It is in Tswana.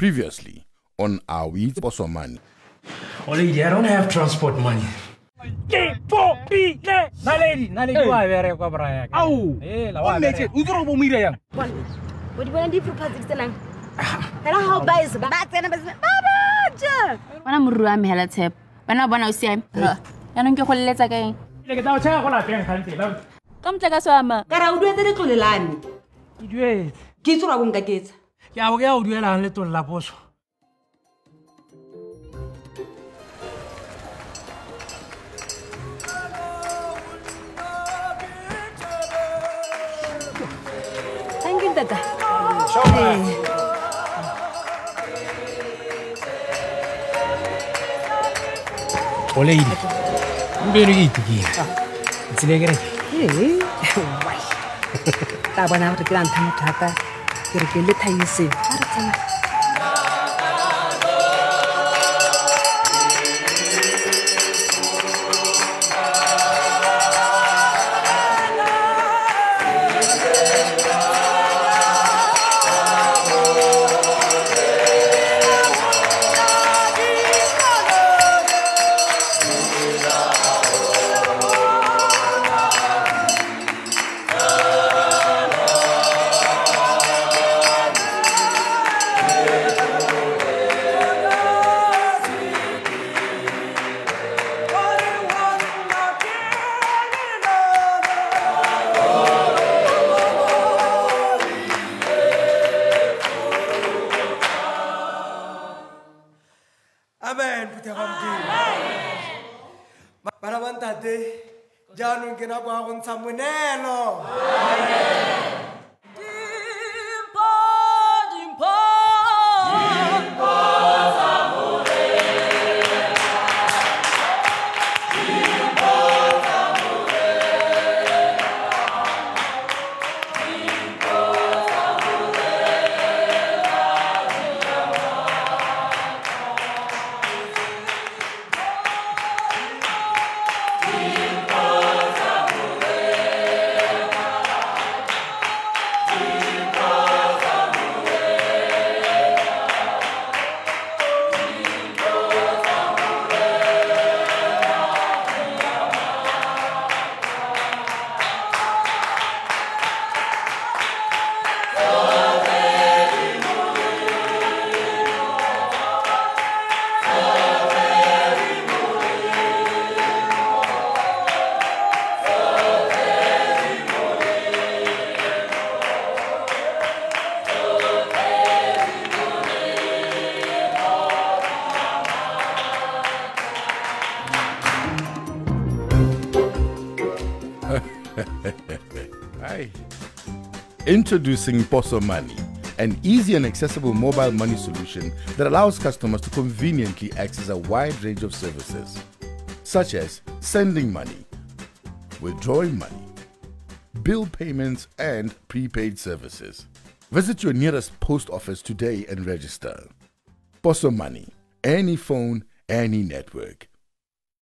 Previously on Our Poso Money. Oh lady, I don't have transport money. Thank you, Tata. Oh lady, I'm going to eat again. It's Amen. Hi. Introducing Poso Money, an easy and accessible mobile money solution that allows customers to conveniently access a wide range of services, such as sending money, withdrawing money, bill payments, and prepaid services. Visit your nearest post office today and register. Poso Money, any phone, any network.